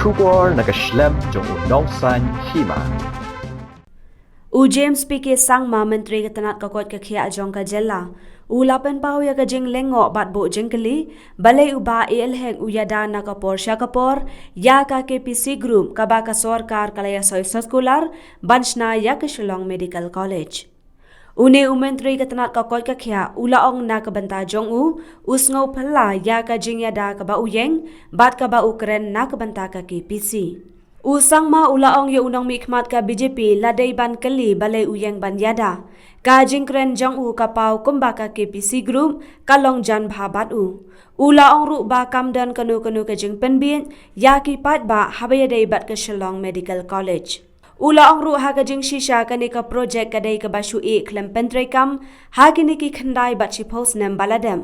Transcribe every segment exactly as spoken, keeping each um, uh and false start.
Khubor na ka shlem jong u Nongsaiñ Hima. U James P K Sangma, Myntri ka tnat ka koit ka khiah jong ka jylla, u la pynpaw ïa ka jinglyngngoh bad buh jingkylli balei u Bah A L Hek u ïada na ka por sha ka por ïa ka K P C Group kaba ka sorkar ka la ïasoi soskular ban shna ïa ka Shillong Medical College. Une u Myntri ka tnat ka koit ka khiah u la ong na ka bynta jong u, u sngewphylla ïa ka jingïada kaba u ïeng bad kaba u kren na ka bynta ka K P C. U Sangma u la ong ïa u nongmihkhmat ka B J P la dei ban kylli balei u ïeng ban ïada. Ka jingkren jong u ka paw kumba ka K P C Group ka long jan bha bad u. U la ong ruh ba kam don kano kano ka jingpynbiej ïa ki paidbah haba ïadei bad ka Shillong Medical College. U la ong ruh ha ka jingshisha kane ka projek ka dei kaba shu ïeh khlem pyntreikam ha kine ki khyndai bad shiphew snem ba la dep.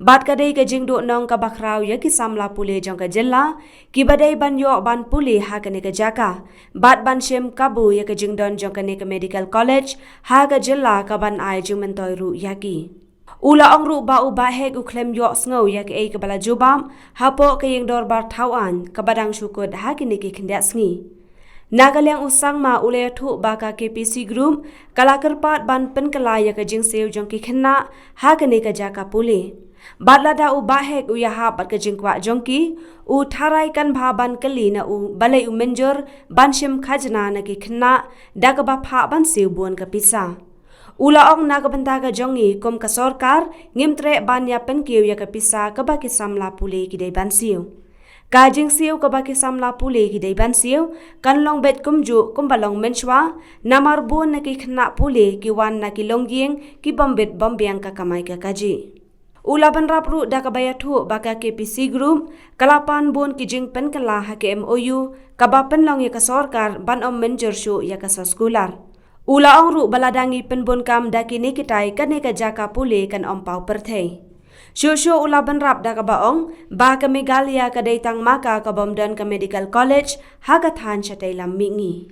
Bad ka dei ka jingduhnong kaba khraw ïa ki samla pule jong ka jylla kiba dei ban ïoh ban pule ha kane ka jaka bad ban shim kabu ïa ka jingdon jong kane ka medical college ha ka jylla kaban ai jingmyntoi ruh ïa ki. U la ong ruh ba u Bah Hek u khlem ïohsngew ïa kaei kaba la jubab hapoh ka ïing dorbar thaw aiñ kaba dang shu kut ha kine ki khyndiat sngi. Na ka liang u Sangma u la ïathuh ba ka K P C Group ka la kyrpad ban pynkylla ïa ka jingsiew jong ki khynnah ha kane ka jaka pule. Bad lada u Bah Hek u ïahap bad ka jingkwah jong ki, u tharai kan bha ban kylli na u balei u mynjur ban shim khajna na ki khynnah da kaba phah ban siew bun ka pisa. U la ong na ka bynta ka jong ngi kum ka sorkar ngim treh ban ïa pynkiew ïa ka pisa kaba ki samla pule ki dei ban siew. Ka jingsiew kaba ki samla pule ki dei ban siew kan long beit kumjuh kumba long mynshuwa, namar bun na ki khynnah pule ki wan na ki longïing ki bym bit bym biang ka kamai ka kajih. U la bynrap ruh da kaba ïathuh ba ka K P C Group ka la pan bun ki jingpynkylla ha ka M O U kaba pynlong ïa ka sorkar ban ym mynjur shuh ïa ka soskular. U la ong ruh ba lada ngi pynbun kam da kine kitai kane ka jaka pule kan ym paw pyrthei. Shuh shuh u la bynrap da kaba ong ba ka Meghalaya ka dei tang ma ka ka bym don ka medical college ha ka thaiñ shatei lam mihngi.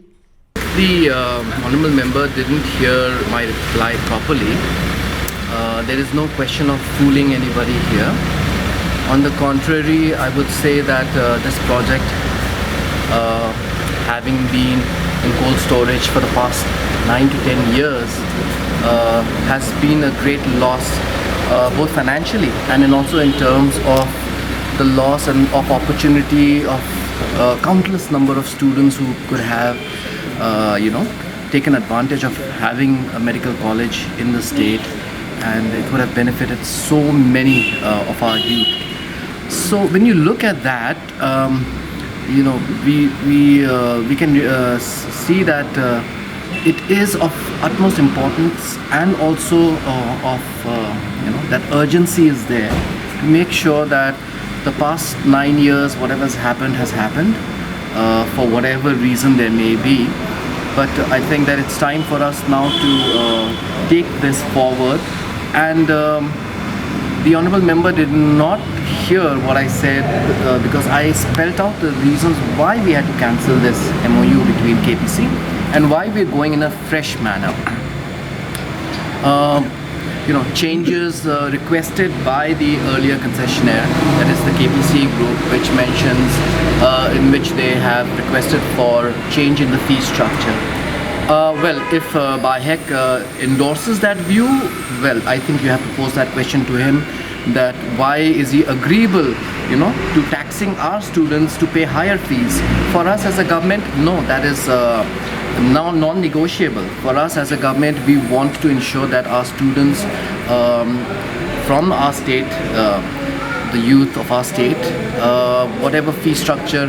The uh, honorable member didn't hear my reply properly. Uh, there is no question of fooling anybody here. On the contrary, I would say that uh, this project, uh, having been in cold storage for the past nine to ten years, uh, has been a great loss, uh, both financially and in also in terms of the loss and of opportunity of uh, countless number of students who could have, uh, you know, taken advantage of having a medical college in the state, and it would have benefited so many uh, of our youth. So when you look at that, um, you know, we we uh, we can uh, s- see that uh, it is of utmost importance, and also uh, of uh, you know, that urgency is there to make sure that the past nine years, whatever's happened has happened, uh, for whatever reason there may be. But I think that it's time for us now to uh, take this forward. And um, the honorable member did not hear what I said uh, because I spelt out the reasons why we had to cancel this M O U between K P C and why we're going in a fresh manner. Um, you know, changes uh, requested by the earlier concessionaire, that is the K P C group, which mentions uh, in which they have requested for change in the fee structure. Uh, well, if uh, Bah Hek uh, endorses that view, well, I think you have to pose that question to him, that why is he agreeable, you know, to taxing our students to pay higher fees? For us as a government, no, that is uh, now non-negotiable. For us as a government, we want to ensure that our students um, from our state, uh, the youth of our state, uh, whatever fee structure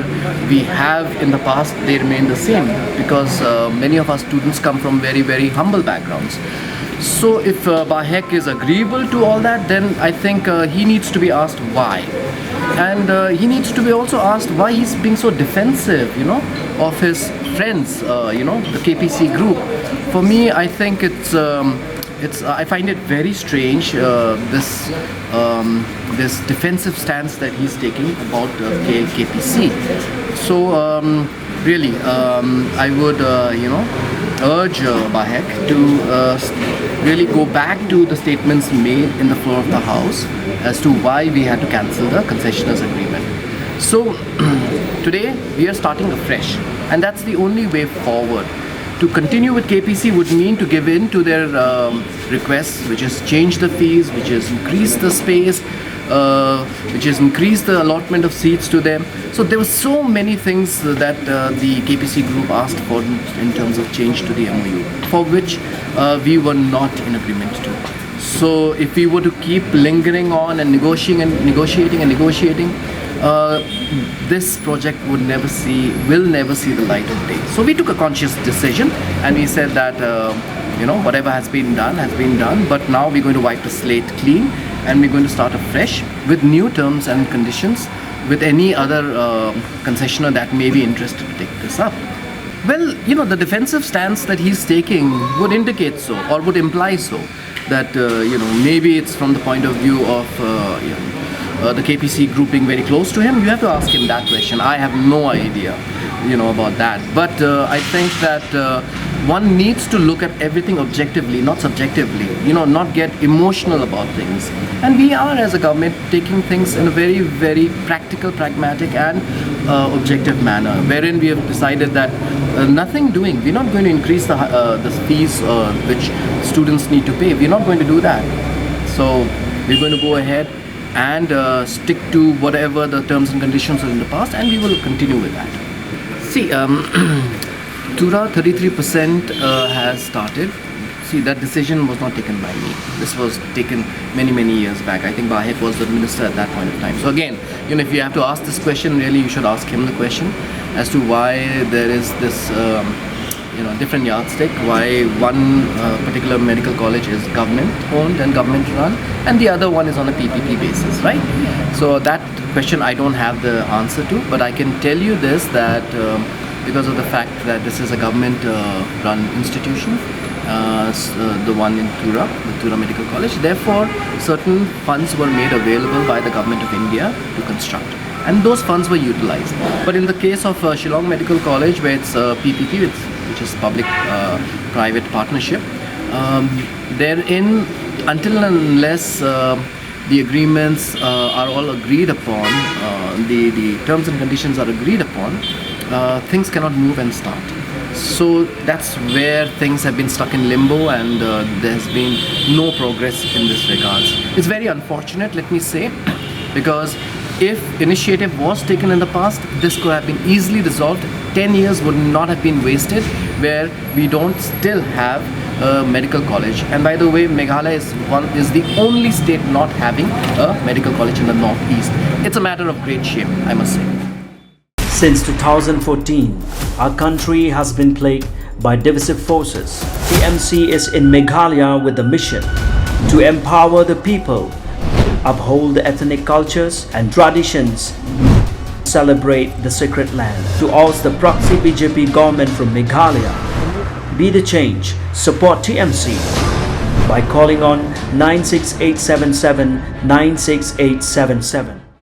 we have in the past, they remain the same, because uh, many of our students come from very, very humble backgrounds. So if uh, Bah Hek is agreeable to all that, then I think uh, he needs to be asked why. And uh, he needs to be also asked why he's being so defensive, you know, of his friends, uh, you know, the K P C group. For me, I think it's, um, it's, I find it very strange, uh, this, um, this defensive stance that he's taking about uh, K- K P C. So, um, really, um, I would, uh, you know, urge uh, Bah Hek to uh, s- really go back to the statements made in the floor of the House as to why we had to cancel the concessioners agreement. So, Today, we are starting afresh, and that's the only way forward. To continue with K P C would mean to give in to their um, requests, which is change the fees, which is increase the space, uh, which is increase the allotment of seats to them. So there were so many things that uh, the K P C group asked for in terms of change to the M O U, for which uh, we were not in agreement to. So if we were to keep lingering on and negotiating and negotiating and negotiating, uh, this project would never see, will never see the light of day. So we took a conscious decision, and we said that uh, you know, whatever has been done has been done, but now we're going to wipe the slate clean, and we're going to start afresh with new terms and conditions with any other uh, concessionaire that may be interested to take this up. Well, you know, the defensive stance that he's taking would indicate so, or would imply so, that uh, you know, maybe it's from the point of view of uh, you know, uh, the K P C group being very close to him. You have to ask him that question. I have no idea, you know, about that. But uh, I think that uh, one needs to look at everything objectively, not subjectively. You know, not get emotional about things. And we are, as a government, taking things in a very, very practical, pragmatic, and uh, objective manner, wherein we have decided that uh, nothing doing, we're not going to increase the, uh, the fees uh, which students need to pay. We're not going to do that. So we're going to go ahead and uh, stick to whatever the terms and conditions are in the past, and we will continue with that. See, um, Tura thirty-three percent uh, has started. See, that decision was not taken by me. This was taken many, many years back. I think Bah Hek was the minister at that point of time. So again, you know, if you have to ask this question, really, you should ask him the question as to why there is this, um, you know, different yardstick, why one uh, particular medical college is government owned and government run, and the other one is on a P P P basis, right? So that question I don't have the answer to, but I can tell you this, that um, because of the fact that this is a government uh, run institution, uh, s- uh, the one in Tura, the Tura Medical College, therefore certain funds were made available by the government of India to construct, and those funds were utilized. But in the case of uh, Shillong Medical College, where it's uh, P P P, it's, which is public uh, private partnership, um, therein, until and unless uh, the agreements uh, are all agreed upon, uh, the, the terms and conditions are agreed upon, uh, things cannot move and start. So that's where things have been stuck in limbo, and uh, there has been no progress in this regards. It's very unfortunate, let me say, because if initiative was taken in the past, this could have been easily resolved. Ten years would not have been wasted where we don't still have a medical college. And by the way, Meghalaya is one, is the only state not having a medical college in the northeast. It's a matter of great shame, I must say. Since two thousand fourteen, our country has been plagued by divisive forces. T M C is in Meghalaya with the mission to empower the people, uphold the ethnic cultures and traditions, celebrate the sacred land. To oust the proxy B J P government from Meghalaya, be the change, support T M C by calling on nine six eight seven seven nine six eight seven seven.